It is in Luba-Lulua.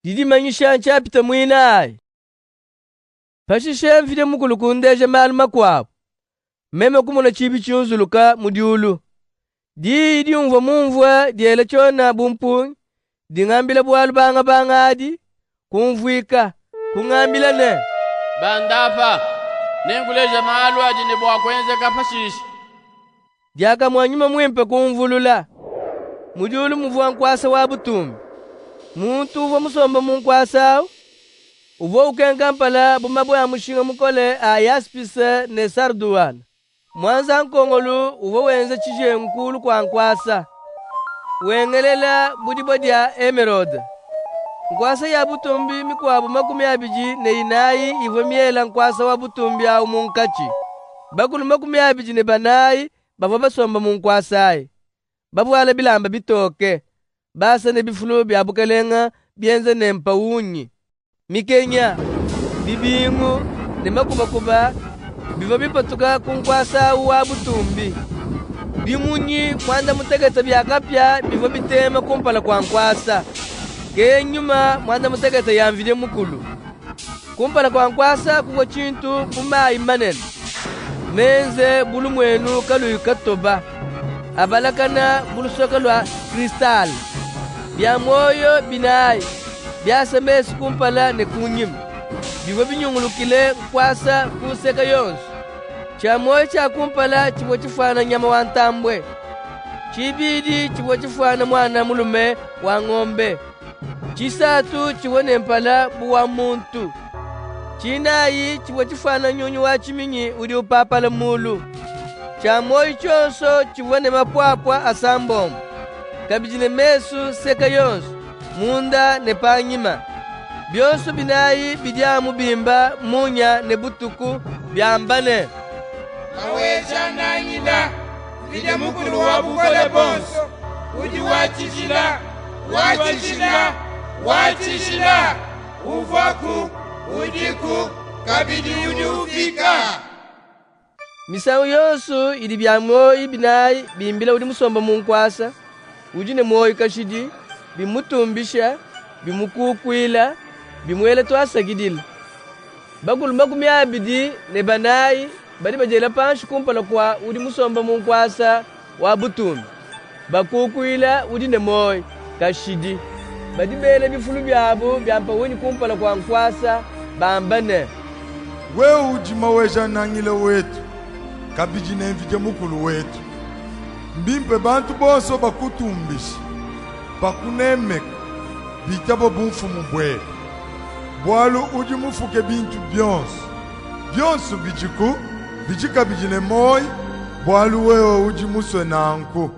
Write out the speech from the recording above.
Didimanyisha ntshiapita muinayi. Pashishe Mvidi Mukulu kundeja malu makuabu. Meme kumona tshiibi tshiunzuluka mu diulu. Diyi dimvua mumvue diela tshiona bu mpungi, dingambila bualu bangabanga adi, kumvuika, kungambila ne, Banda apa, nenkuleje malu adi ne bua kuenzeka pashishe. Diakamue Nyuma Muimpe kumvulula. Mu diulu muvua nkuasa wa butumbi. Muntu uvua musombe mu nkuasa awu uvua ukenka mpala bu mabue a mushinga mukole a yaspise ne sarduwane. Muanzankongolu uvua wenza tshijengu kulu kua nkuasa, wengelela bu dibue dia emerode. Nkuasa ya butumbi mikuabu 24 ivua miela nkuasa wa butumbi awu munkatshi. Bakulu 24 bavua basomba mu nkuasa ayi, bavuala bilamba bitoke, basa ne bifulu bia bukalenga bienza ne mpawungi, mikenya, bibingu ne makubakuba bivua bipatuka ku nkuasa awu wa butumbi. Bimunyi 18 bia kapia bivua bitema kumpala kua nkuasa. Ke nyuma 18 ya Mvidi Mukulu. Kumpala kua nkuasa kuvua tshintu bu mayi manene, menze bu lumuenu kaluyi katoba, abalakana bu lusoka lua kristale. Bia muoyo binayi biasa mesu kumpala ne kunyima, bivua binyungulukile nkuasa ku nseke yonsu. Tshia muoyo tshia kumpala tshivua tshifuana nyama wa ntambue, tshibidi tshivua tshifuana muana mulume wa ngombe, tshisatu tshivua ne mpala bu wa muntu, tshinayi tshivua tshifuana nyunyu wa tshiminyi udi upapala mulu. Tshia muoyo tshionso tshivua ne mapuapua asambombo, kabidi ne mesu nseke yonso, munda ne panyima. Bionso binayi bidi amu bimba munya ne butuku, biamba ne: Maweja-Nangila, Mvidi Mukulu wa bukole buonso, udi wa tshijila, wa tshijila, wa tshijila, uvuaku, udiku, kabidi udi ufika. Misangu yonso idi bia muoyo binayi bimbila udi musombe mu nkuasa, udi ne muoyo kashidi, bimutumbisha, bimukukuila, bimuela tuasakidila. Bakulu 24 badi badiela panshi kumpala kua udi musombe mu nkuasa wa butumbi, bakukuila udi ne muoyo kashidi. Badi bela bifulu biabu bia mpawungi kumpala kua nkuasa, bamba ne: Wewe udi Maweja-Nangila wetu, kabidi ne Mvidi Mukulu wetu. Mbimpe bantu bonso bakutumbishe, bakunemeke, bitaba bumfumu buebe. Bualu udi mufuke bintu bionso, bionso bidiku, bidi kabidi ne muoyi, bualu wewe udi musue nanku.